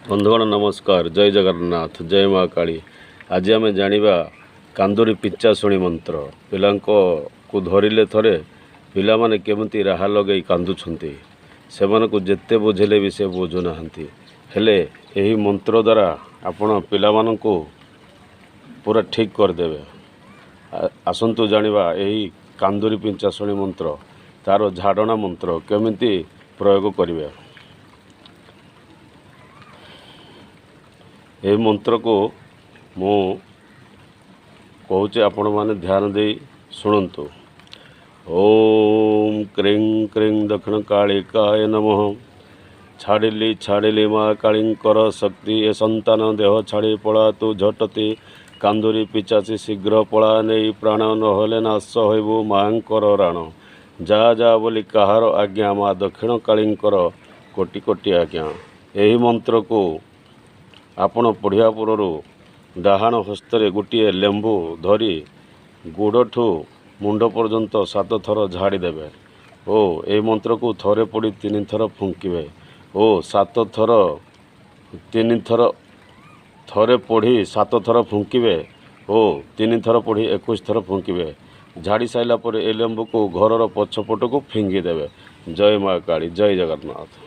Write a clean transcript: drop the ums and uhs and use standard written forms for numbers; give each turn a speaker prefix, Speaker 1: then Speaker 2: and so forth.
Speaker 1: ବନ୍ଧୁଗଣ ନମସ୍କାର, ଜୟ ଜଗନ୍ନାଥ, ଜୟ ମା କାଳୀ। ଆଜି ଆମେ ଜାଣିବା କାନ୍ଦୁରୀ ପିଚାଶୁଣି ମନ୍ତ୍ର। ପିଲାଙ୍କକୁ ଧରିଲେ ଥରେ ପିଲାମାନେ କେମିତି ରାହା ଲଗାଇ କାନ୍ଦୁଛନ୍ତି, ସେମାନଙ୍କୁ ଯେତେ ବୁଝେଇଲେ ବି ସେ ବୁଝୁନାହାନ୍ତି। ହେଲେ ଏହି ମନ୍ତ୍ର ଦ୍ୱାରା ଆପଣ ପିଲାମାନଙ୍କୁ ପୁରା ଠିକ୍ କରିଦେବେ। ଆସନ୍ତୁ ଜାଣିବା ଏହି କାନ୍ଦୁରୀ ପିଞ୍ଚାଶୁଣି ମନ୍ତ୍ର, ତା'ର ଝାଡ଼ଣା ମନ୍ତ୍ର କେମିତି ପ୍ରୟୋଗ କରିବେ। ଏହି ମନ୍ତ୍ରକୁ ମୁଁ କହୁଛି, ଆପଣମାନେ ଧ୍ୟାନ ଦେଇ ଶୁଣନ୍ତୁ। ଓମ୍ କ୍ରିଂ କ୍ରିଂ ଦକ୍ଷିଣ କାଳିକାୟ ନମଃ। ଛାଡ଼ିଲି ଛାଡ଼ିଲି ମା କାଳୀଙ୍କର ଶକ୍ତି, ଏ ସନ୍ତାନ ଦେହ ଛାଡ଼ି ପଳା ତୁ ଝଟତି। କାନ୍ଦୁରୀ ପିଚାଚି ଶୀଘ୍ର ପଳା ନେଇ ପ୍ରାଣ, ନହେଲେ ନାଶ ହେବୁ ମାଙ୍କର ରାଣ। ଯା ଯା ବୋଲି କାହାର ଆଜ୍ଞା, ମା ଦକ୍ଷିଣ କାଳୀଙ୍କର କୋଟି କୋଟି ଆଜ୍ଞା। ଏହି ମନ୍ତ୍ରକୁ ଆପଣ ପଢ଼ିବା ପୂର୍ବରୁ ଡାହାଣ ହସ୍ତରେ ଗୋଟିଏ ଲେମ୍ବୁ ଧରି ଗୋଡ଼ଠୁ ମୁଣ୍ଡ ପର୍ଯ୍ୟନ୍ତ 7 ଥର ଝାଡ଼ି ଦେବେ ଓ ଏହି ମନ୍ତ୍ରକୁ ଥରେ ପଢ଼ି 3 ଥର ଫୁଙ୍କିବେ ଓ 7 ଥର 3 ଥର ଥରେ ପଢ଼ି 7 ଥର ଫୁଙ୍କିବେ ଓ 3 ଥର ପଢ଼ି 21 ଥର ଫୁଙ୍କିବେ। ଝାଡ଼ି ସାରିଲା ପରେ ଏ ଲେମ୍ବୁକୁ ଘରର ପଛପଟକୁ ଫିଙ୍ଗି ଦେବେ। ଜୟ ମା କାଳୀ, ଜୟ ଜଗନ୍ନାଥ।